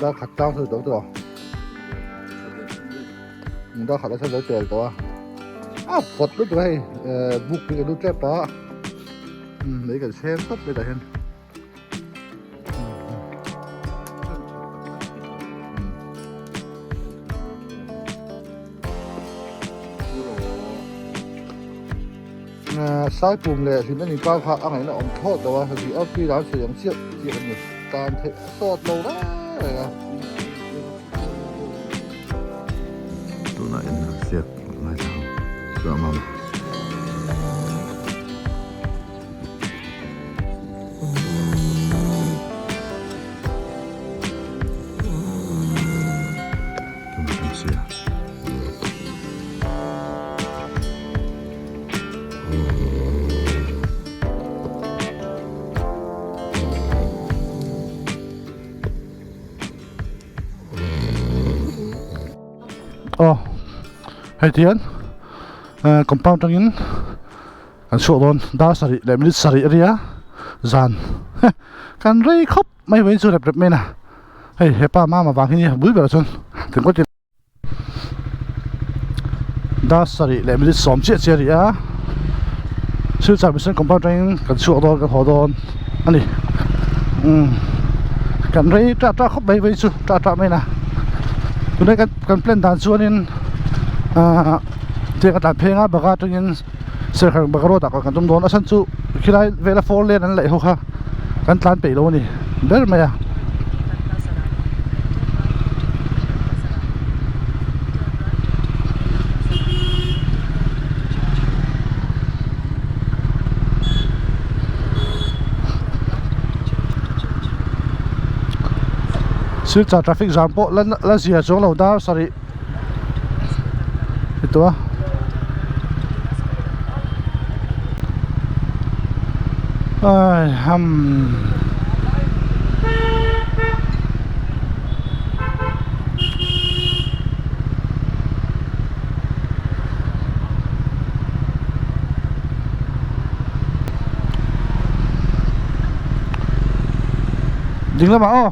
Dar khat tlang sawi tawh tawh a dar khat a lo tel tawh a a vawt lutuk a hei buk hi ka lu tep a lei kan chhem tawp mai tah hian. Saipum leh hlim an inkar kha a ngaihna awm thlawt lo a, VRP lam sawi ang chiah chiah a ni. Tan theih a sawt lo reng reng a. Tunah in siak ngaithla ang chuan ang. Aw hei tihian compound atangin kan chhuak dawn dar sarih leh minute sarih a nia zan kan rei khawp mai vawiin chu rep rep mai a hei hepa mama vang hi nia bul berah chuan tingawt Dar sarih leh minute sawm chiah chiah a ni a Silchar mission compound atangin kan chhuak dawn kan haw dawn a ni umm kan rei tah tah khawp mai vei chu tah tah mai na tunah kan kan plan dan chuanin ahh tiang a tlan pheng a baga atangin serhar baga road ah kan tum dawn a chhan chu khilai vela four lane an laih ho kha kan tlan peih lo a ni ber mai a. Silchar traffic jam pawh la la zia chuang lo dar sarih ni tawh a. Ai ham. Ding lamah aw.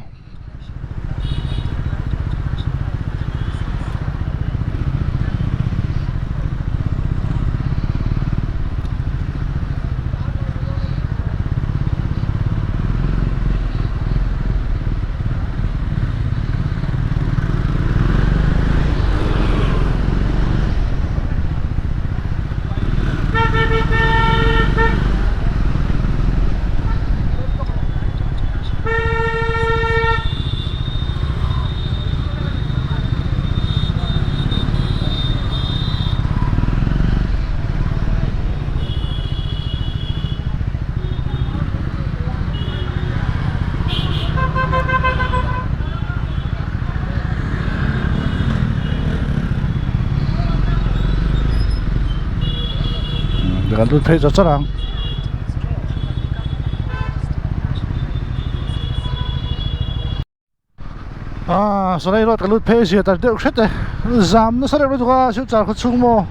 Kan lut phei char char ang. Ah sarai road ka lut phei zia tar deuh hret e zam nasa reuh lutuk a silchar khaw chhung maw.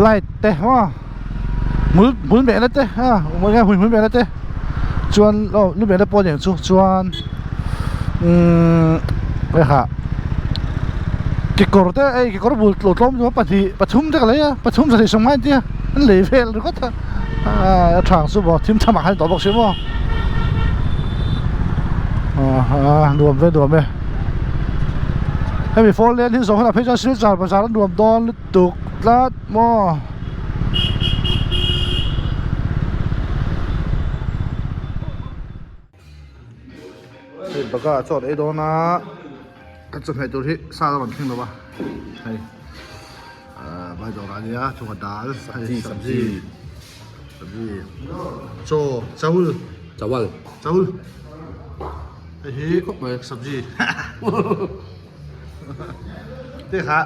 Light te maw hmul hmul mehna te a enge hmui hmul mehna te chuan aw lu mehna pawh a ni ang chu chuan umm hei kekawr te hei kekawr bul tlawm tlawm chu pahnih pathum te ka lei a pathum sarih sawm ngai an tia an lei vel ringawt a a tha ang chu maw thim tham ah khan a ni tawh bawk si maw ah nuam ve nuam e hemi four lane hi zawng hunah phei chuan silchar bazar a nuam dawn lutuk tlat maw. Hei baka chaw ei dawn a ka chawhmeh tur hi sa a rawn thleng lo a hei ahh vai dawr ah ania chungah dal hei sabzi sabzi chaw chaul chawal chaul hei hi sabzi te kha.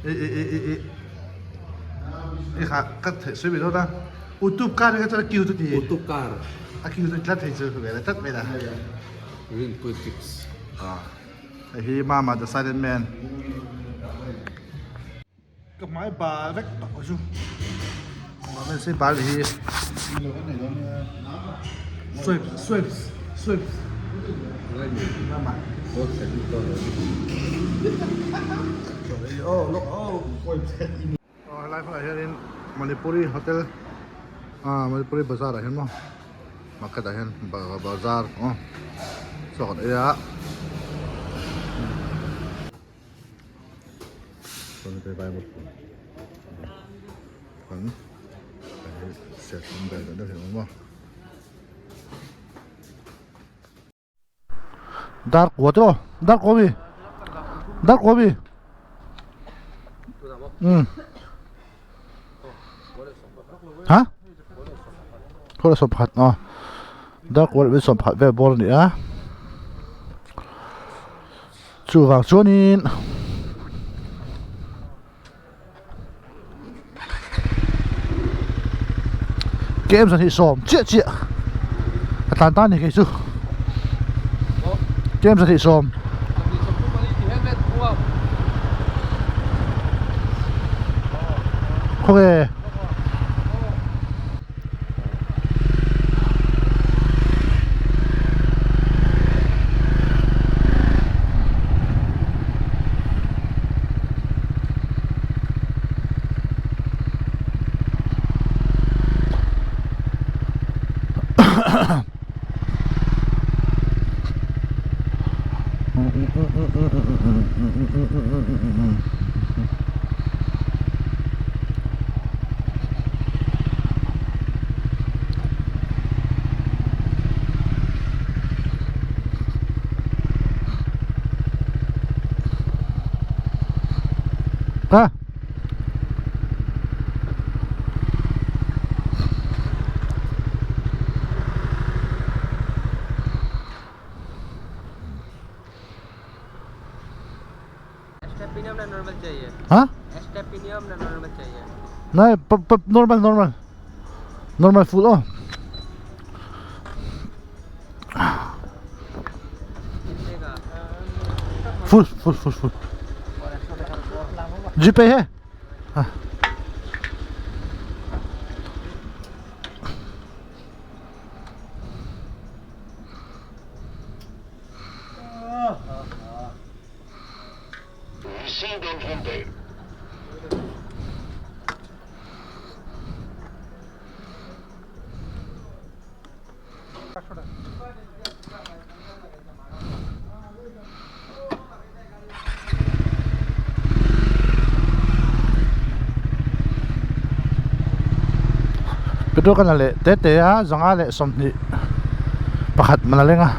I i i i i i kha ka theih sawi mai dawn a utub kar kha chuan a kiu chu ti Utub kar a kiu chu tlat thei chu ve la tlat mai la Rinpui kicks ah hei hi mama the silent man ka hmai bal vek tawh chu engvang nge sei bal hi swipe swipe swipe mama helai hmunah hianin manipuri hotel ah manipuri bazar ah hian maw market ah hian bazar aw chaw kan ei a. Dar kua te aw dar kua mi dar kua mi um ha khaw leh sawm pakhat aw dar kua leh sawm pakhat vel bawr a ni a chuvang chuanin Kem zan hi sawm chiah chiah ka tlan tan ni kei chu kem zan hi sawm khawnge Ha Ha? Nai pa pa normal normal. Normal full oh. Full full full full. GPay he. Ha. Petrol kan la leh te te a zanga leh sawmhnih pakhat man a leng a.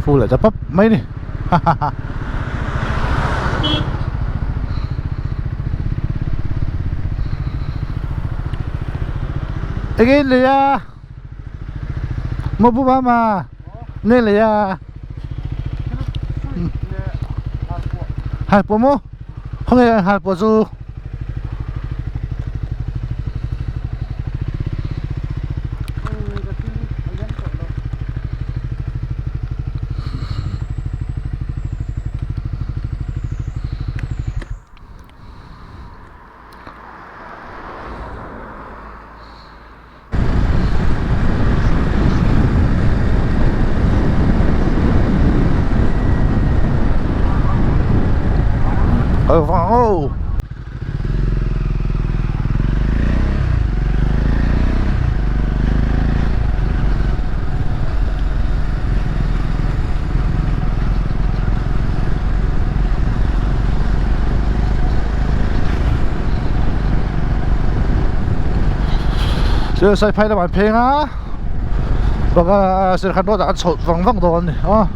Full leh ta pap mai ni ha ha ha. Enge in lei a maw pu mama nge lei a halpuah maw khawnge halpuah chu. Oh, Chu sai phai lamah an pheng a banga serkhan road ah an chhoh vang vang dawn a ni aw.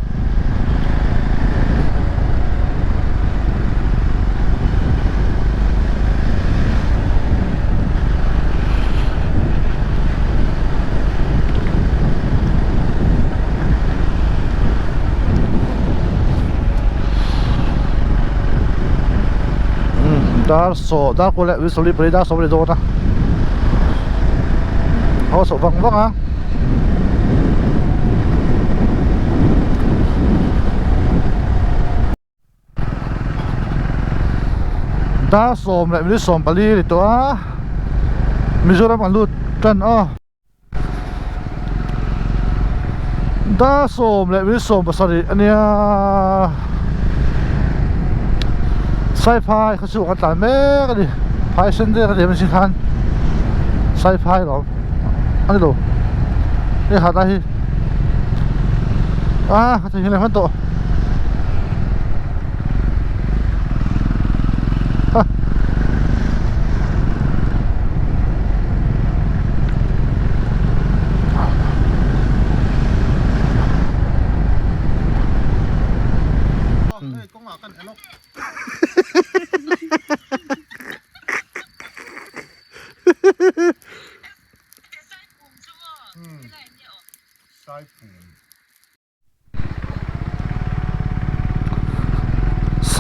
Dar saw dar kual leh wisawli pali dar sawm a ni dawn a haw chhoh vang vang a. Dar sawm leh minute 40 a ni tawh a Mizoram an lut tan aw. Dar 10:70 a nia Saiphai kha chu kan tlan mek a ni phai sen deuh a ni ang khan Saiphai lawm a ni lo hei ha lai hi ah ka theihnghilh leh hman tawh.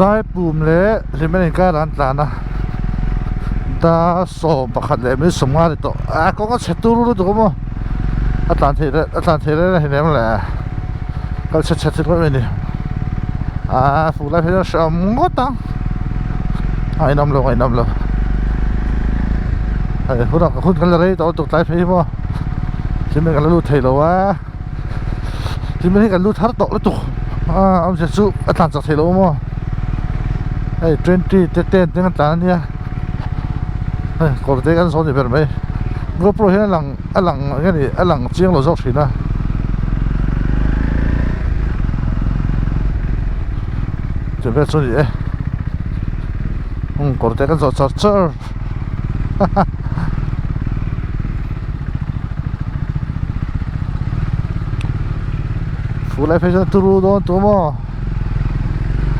Saipum leh hlimna inkar an tlan a dar 11:50 ni tawh a kawng a chhe tur lutuk a maw a tlan theih leh a tlan theih reng a hinem leh kal chhe chhe thil mai a ni a fuk lai phei chuan hrehawm ngawt ang a inawm lo a inawm lo hei hunah hun kan la rei tawh lutuk tlai phei hi maw hlimna kan la lut thei lo a. Hlimna hi kan lut har tawh lutuk a awmzia chu a tlan chak theih loh maw hei twenty te ten te an tlan ania hei kawr te kan zawn ni ber mai gopro hian a lang a lang eng nge ni a lang chiang lo zawk thin a chu vel chu a ni e kawr te kan zawh char char. Fur lai phei chuan turu dawn tu maw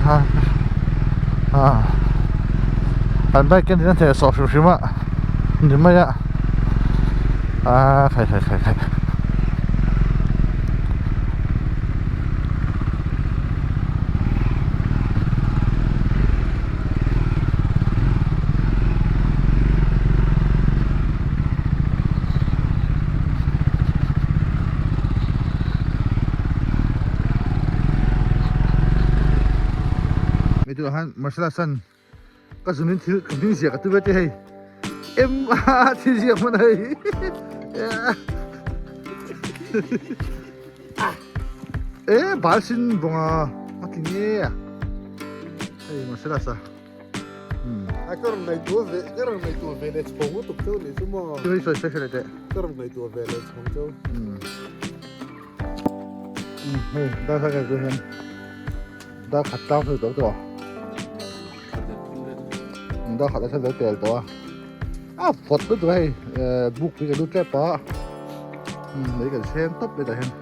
ha ha an bike en hian thei a sawh hrim hrim a ni mai a ah khai khai khai khai. Hei han martial arts an ka zunin thil ka hming ziah ka tu ve te hei em a thil ziak hman hei e bal sin bawnga a ti nge a hei martial arts a A ka rawn ngaihtuah ve ka rawn ngaihtuah ve leh chhawng lutuk cheu nih chu maw. Sawi sawi sawi leh teh. Ka rawn ngaihtuah ve leh chhawng cheu. Hei dar khat ka hian dar khat tlang thei tawh tawh dar khat a thlen tel tawh a a vawt lutuk hei buk hi ka lut tep a lei kan seng tawp mai tah hian.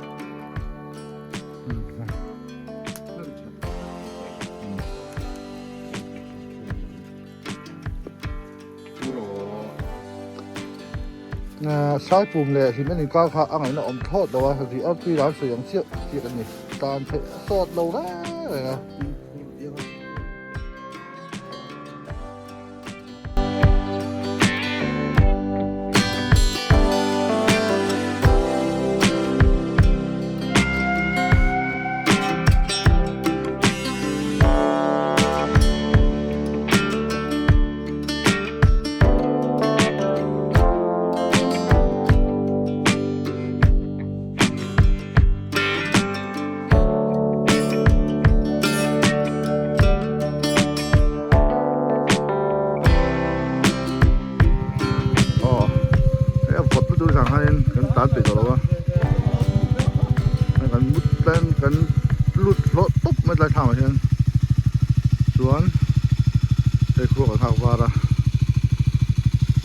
Saipum leh hlim en inkar kha a ngaihna awm thlawt lo a, ri artui lam sawi ang chiah chiah a ni. Tan theih a sawt lo reng reng a. Aw hei a vawt lutuk zang hianin kan tan peih tawh lo a kan mut tlang kan lut hlawh tawp mai tlai thlam ah hian chuan hei khua kan nghak var a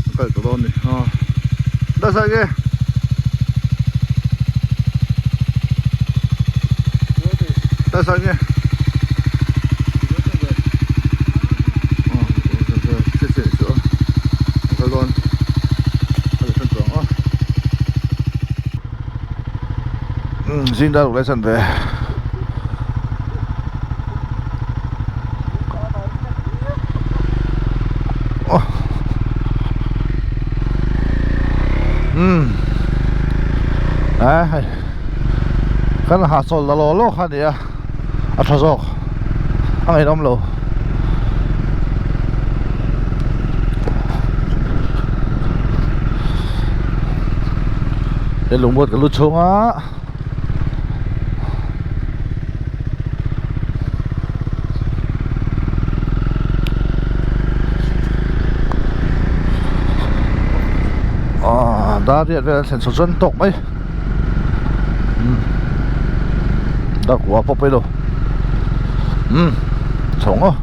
a kal tawh dawn a ni aw dasa nge. Dasa nge. Zing dar ruk lai chan ve. Umm a hei kan hahchawl la law law kha a ni a a tha zawk a ngaihawm lo. He lungmuat ka lu chhung a. Aaa dar riat vel an thlen chho chuan tawk mai umm dar kua pawh pawi lo umm chho ang aw.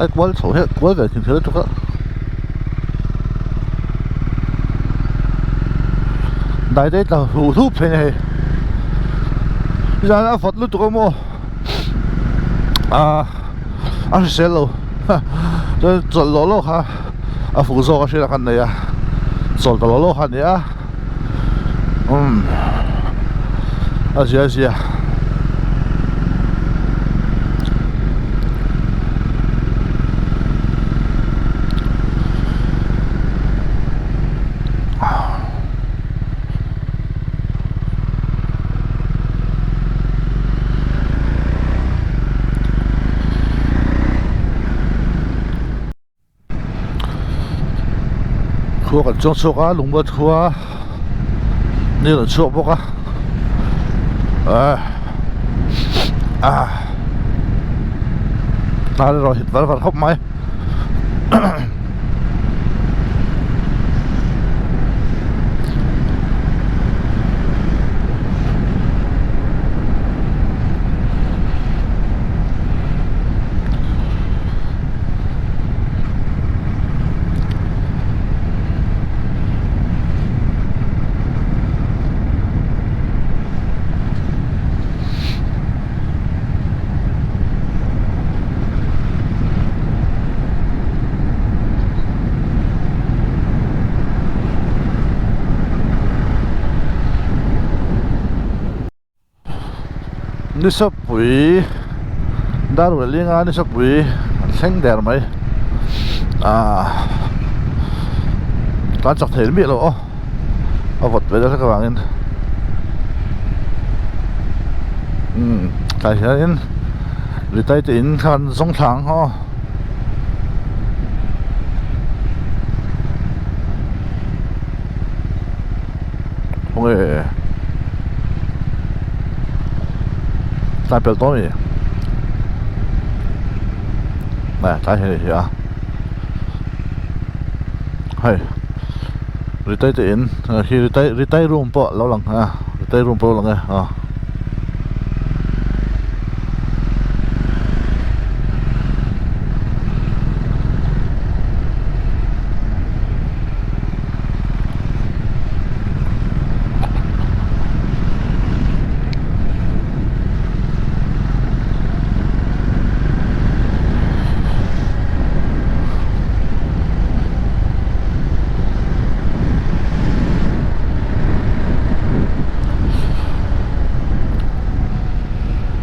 Ai kual chho hian kual ve thin thil lutuk a dai dai tla hluh hlup thei a hei zan a vawt lutuk a maw ah a hrisel lo chuan chawlh lawh lawh kha a fuh zawk a hriat a kan nei a chawlh ta lawh lawh kha a ni a umm a zia zia. Khua kan chuang chhuak a lungmuat khua ni rawn chhuak bawk a ah hnar erawh hit var var khawp mai. Nisapui Darwelinga Nisapui an thleng der mai ah tlan chak thei miah lo aw a vawt ve deuh hlek avangin umm tlai hianin ritai te in kha an zawng thla ang aw. Khawnge tlai pelh tawh a ni tlai hi a ni hi a. Hei Ritei te in khi Ritei Ritei room pawh lo lang a Ritei room pawh lo lang e aw.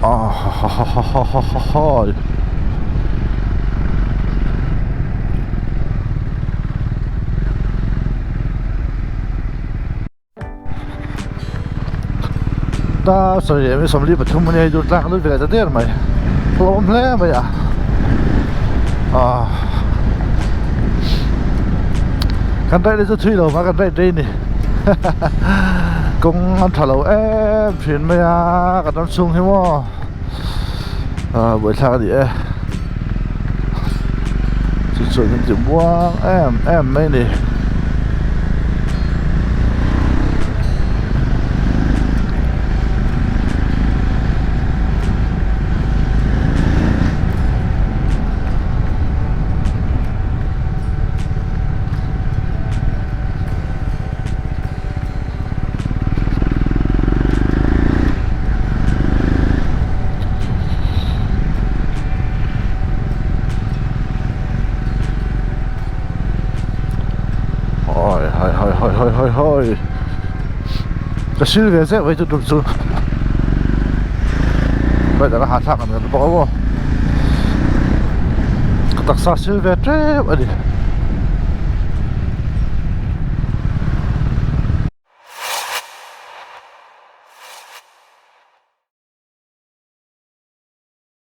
Ahahahahahahahaii Ta sawi em 43 a nia hei chu tlak lut ve leh ta der mai hlauhawm hle mai a ah kan ride hi chu thui lo mah kan ride rei a ni kawng an tha lo em thin mai a kan ram chhung hi maw ah buaithlak a ni e chu chuan kan ti muang em em mai a ni. Ka sil ve zeuh mai chu tum chu weather a hahthlak ang reng bawk a maw ka taksa sil ve tep a ni.